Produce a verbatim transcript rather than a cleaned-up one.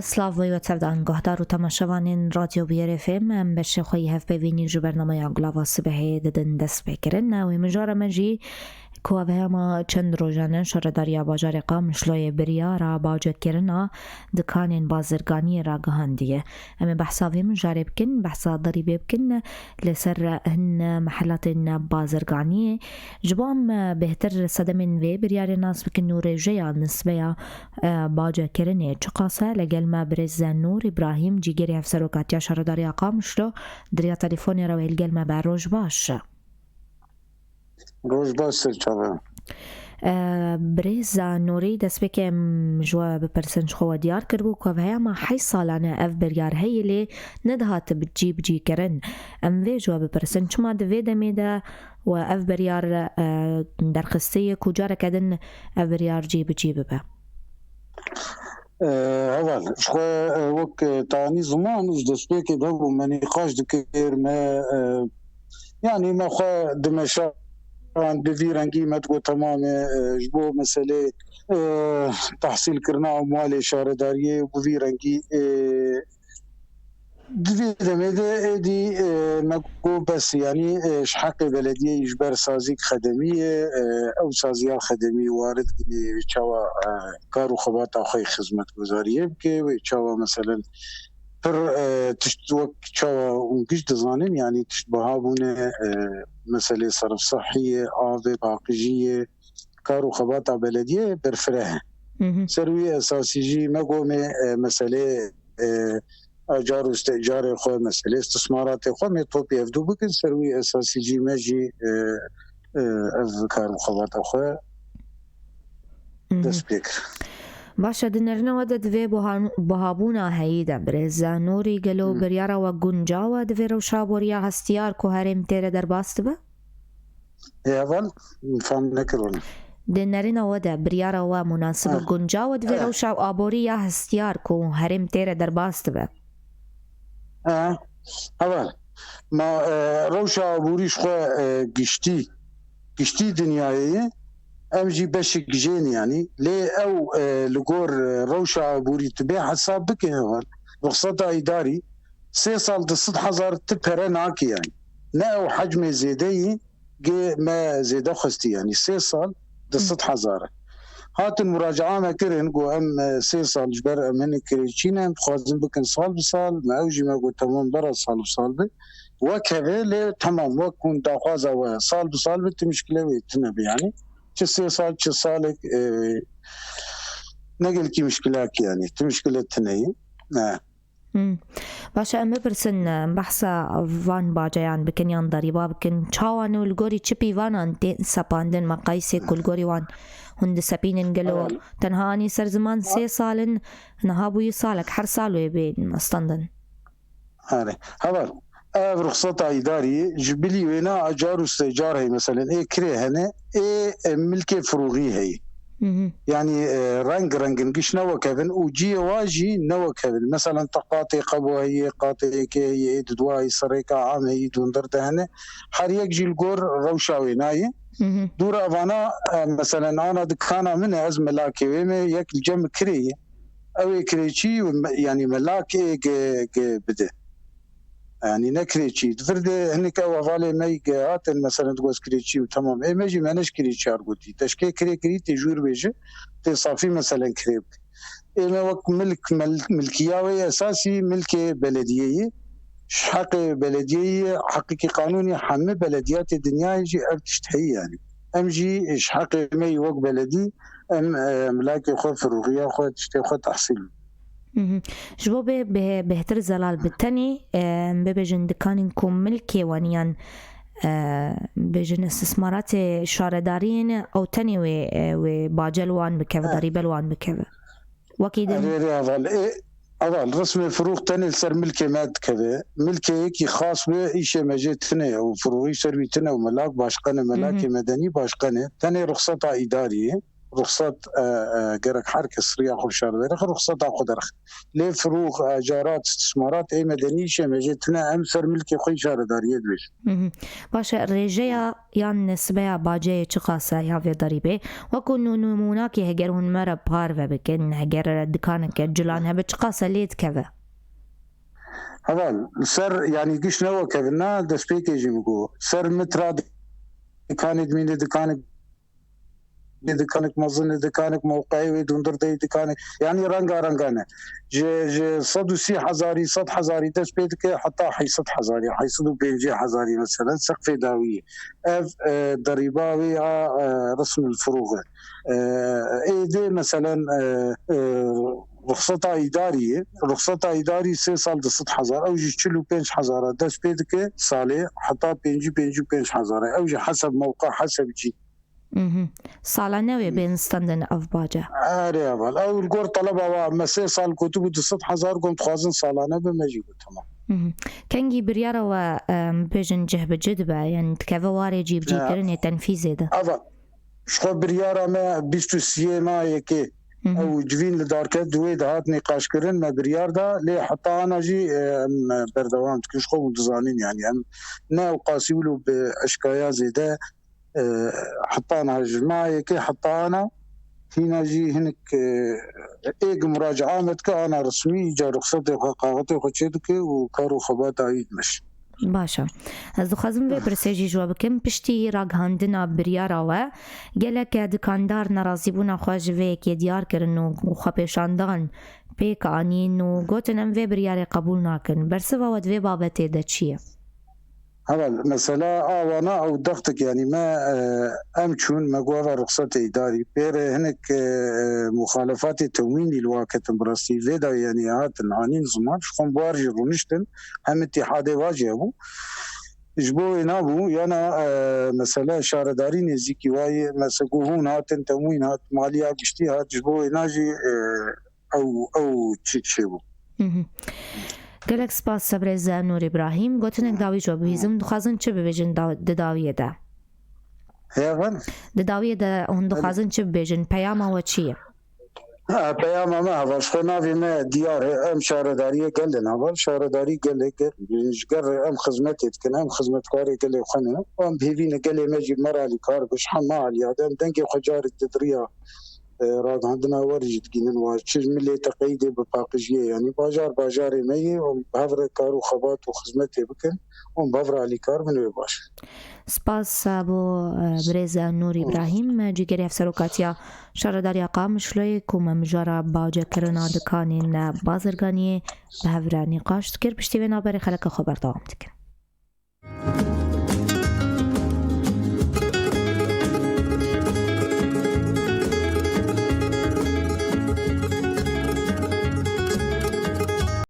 Silav bo we tevdan guhdar û temaşevanên Radyo Biyerê F M. Em beşê xwe yî hevpeyvînî ji bernameya Gulava Sibehê didin destpêkirin. Wê mijara me jî ku ev hema çend rojan e şaredariya bajarê Qamişloyê biryara bacekirina dikanên bazirganiyê ragihandiye. Em ê behsa vê mijarê bikin, behsa derîbê bikin li ser hin mehelatên bazirganiyê. Ji bo em bêhtir sedemên vê biryarê nas bikin û rêjeya nisbeya e, bace kirinê çiqas e, li gel me birêz Nûr Îbrahîm, cîgêrê hevserokatiya şaredariya Qamişlo, di riya telefonê re wê li gel me be. Roj baş. Roj baş, ser çava. E, Birêz Nûrî, destpêkê em ji we bipirsin, ji xwe we diyar kiribû ku ev heyama heyş salan e ev biryar heye lê nedihat bi cî bi cî kirin. Em vê ji we bipirsin, çima di vê demê de we ev biryar, e, derxistê ye ku careke din ev biryar cî bi cî bibe? E, heval, ji xwe, e, wek, e, tanî ziman ji destpêkê de bû me nîqaş dikir, me, e, yanî me xwe dimeşand, bi vî rengî me digot temam e, e, ji bo meselê, e, tehsîlkirina malê şaredariyê bi vî rengî, e, Di vê demê de êdî, e, me got bes, yanî, e, ji heqê belediyeyê ji ber sazîk xedemî ye, e, ew saziya xedemî warid kinê wê çawa, e, kar û xebata xwe yê xizmetguzariyê bike, wê çawa meselen pir, e, tişt wek çawa hûn giş dizanin, yanî tişt biha bûne, e, meselê serf sehiyê, avê, paqijiyê, kar û xebata belediyê berfireh e. Hı hı. Ser wî esasî jî me gomê, e, meselê, e, acar û stecarê xwe, meselê istismaratê xwe mê topî hevdû bikin. Ser wî esasî jî me jî, e, e, ev kar û xebata xwe Hı hı. dest pê kir. Baş e, di nerîna we de divê buhan-, buhabûna heyî de birêz Nûrî, gelo Hı. biryara we guncaw e di vê rewşa aboriya hestiyar ku herêm tê re derbas dibe? Ê heval, fam nekir wele. Di nerîna we de biryara we munasib û Ha. guncaw e di vê Ha. rewşa aborî ya hestiyar ku herêm tê re derbas dibe? Ha. Heval, ma, e, rewşa aborî ji xwe, e, giştî, giştî dinyayê ye. Em jî beşik jê ne yanî. Lê ew, e, li gor, e, rewşa aborî tu bê hesab bike heval. Ruxseta îdarî sê sal di sed hezar ti pere nake yanî. Ne ew hecmê zêde yî, gê me zêde xwestî, yanî sê sal di Hı. sed hezar e. Hatin muracaa me kirin, got em, e, sê sal ji ber em hinek kirêçî ne, em dixwazin bikin sal bi sal, me ew jî me got temam bera sal bi sal be. Wek heve lê temam, wek hûn daxwaza we sal bi sal be, tu mişkile wê tune be yanî. Çi sê sal, çi salek, e, ne gelkî mişkilak yanî, tu mişkile tune ye. Ne. Hmm. Baş e, em bipirsin, em behsa van baceyan bikin yan derîba bikin. Çawa ne û li gorî çi pîvanan tên sepandin, meqayîsê ku li gorî wan hûn disepînin gelo? Heval. Tenha anî ser ziman sê sal in, niha bûyî salek, her sal wê bên standin. Erê, heval, ev ruxseta îdarî ji bilî wêna acar û stecar heye, meselen ê kirê hene, ê, e, milkê firûxî heye. Hı hı. Yanî, e, reng rengin giş ne wek ev in û cihê wa jî ne wek ev in. Meselen te qatê qebo heye, qatê yekê heye, ê di dua heye, serêka am heye, di hundir de hene. Her yek jî li gor rewşa wê nayê. Hı hı. Dûra evana, e, meselen ana dikana min e, ez melakê wê me, yek li cem kirê ye. Ew ê kirêçî, me-, yanî melak ê ge-, ge bide. Yanî ne kirêçî. Di vir de hinek ew hevalê me yî ke hatin, meselen, digot kirêçî û temam. Ê me jî me ne ji kirêçiyar gotî. Te ji kê kirê kirî, tê jûr bêje, tê safî, meselen, kirê bike. Ê me wek milk, mel-, milkiya wê esasî milkê belediyeyê. Ji heqê belediyeyê, heqekî qanûnî hemî belediyatê dinyayê jî ev tişt heye yanî. Em jî ji heqê me yî wek beledî, em, e, milakê xwe, firûxiya xwe, tiştê xwe tehsîl Hı hı. Ji bo bê, bê, bêhtir zelal bi tenê, e, em bibêjin dikanên ku milkê wan yan, e, bêjin istismaratê şaredariyê ne, ew tenê wê, e, wê bace li wan bikeve, Ha. derîbe li wan bikeve. Wekî din. Erê, erê, heval. Ê, heval, resmê firûx tenê li ser milkê me dikeve. Milkê yekî xas be, îşê me jê tune ye û firûxî ser wî tune û melak başqe ne, Hı hı. melakê medenî başqe ne. Tenê ruxseta îdarî ye. Ruxsat, e, e, gerek her kes riya xwe şaredarî xwe ruxseta xwe derxe. Lê firûx, ecarat, istismarat ê medenî jî em ê jê tune em ser milkê xwe yî şaredariyê dibêjin. Mhm. Baş e, rêjeya yan sibeya baceyê çiqas e ya vê derîbê? Wekû nû-, nûmûnakê heger hûn me re parve bikin, heger dikaneke cilan hebe çiqas e lê dikeve? Heval, li ser, yanî giş ne wekevin, na destpêkê jî min got. Ser mitra dikanê dimîne, dikanek, dikanek mezin e, dikanek mewqeyê wê dundir de, dikanek, yanî renga renga ne. Ji, ji sed û sî hezarî, sed hezarî dest pê dike, heta heyşt sed hezarî, heyşt sed û pêncî hezarî meselen, seqfê dawî ye. Ev, e, derîba wê ya, e, resmil firûx e. E, êdê meselen, e, e, ruxseta îdarî ye. Ruxseta îdarî sê sal di sed hezar, ew jî çil û pênc hezar e dest pê dike salê, heta pêncî, pêncî û pênc hezar e. Ew jî heseb mewqe, heseb cî. Mhm. Salane wê bên standin ev bace? Erê heval. Ew li gor teleba wa me sê sal gotibû du sed hezar, got dixwazin salane be, me jî got tamam. Mhm. Kengî biryara we, em, bêjin cih bi cih dibe, yani dikeve warê cîbicîkirinê, tenfîzê de? Ava, ji xwe biryara me bîst û siyê ma yekê, Mhm. ew civîn li dar ket, di wê de hat nîqaşkirin, me biryar da, lê heta ana jî, e, em berdewam dikin, ji xwe hûn dizanin, yani em ne ew qasî wilo bi eşkaya zêde, e, heta ana ji ma yekê heta ana, hîna jî hinek, e, êk muraca'a me dike, ana resmî, îca ruxsetê xwe, kaxetê xwe çê dike û kar û xebata wî dimeşe. Baş e. Ez dixwazim vê pirsê jî ji we bikim. Piştî ragihandina biryara we, gelek dikandar nerazîbûna xwe ji vê yekê diyar kirin û xwepêşandan pêk anîn û gotin, em vê biryarê qebûl nakin. Bersiva we di vê babetê de çi ye? Heval, mesela a wana ew dextik, yanî me, e, em çûn, me got eva ruxsetê îdarî. Pê re hinek, e, e, muxalefatê temwînî li wa ketin bi rastî. Vê de yanî hatin anîn ziman, ji xwe bi war jî rûniştin, hem îtîhadê wa jî hebû. Ji bo wê nabû, yana, e, mesela şaredarî nêzîkî wa ye, mesela ku hûn hatin, temwîn hat, maliya giştî hat, ji bo wê na jî, e, ew, ew çi çêbû. Mhm. Gelek spas, birêz Nûr Îbrahîm. Gotinek dawî ji we bihîzim, dixwazin çi bibêjin da-, di dawiyê de? Heye ben? Di dawiyê de hûn dixwazin çi bibêjin? Peyama we çi ye? Ha, peyama me heval, ji xwe navê me diyar e, em şaredariyê gel in heval, şaredarî gelê gel, ji gel re em xizmetê dikin, em xizmetkarê gelê xwe ne. Em bi hêvî ne gelê me jî me re alîkar be, ji hema aliya de em dengê xwe carek di diriya, e, ragihandina we re jî digînin, wa çi milê te qeydê bi paqijiyê, yanî bajar bajarê me ye, em bi hev re kar û xebat û xizmetê bikin, em bi hev re alîkar bin, wê baş. Spas bo, e, birêz Nûr Îbrahîm, cîgerê hevserokatiya Şaredariya Qamişloyê ku me mijara bawcekirina dikanên bazirganiyê bi hev re nîqaş dikir, piştî vê navberê xeleka xwe berdewam dikin.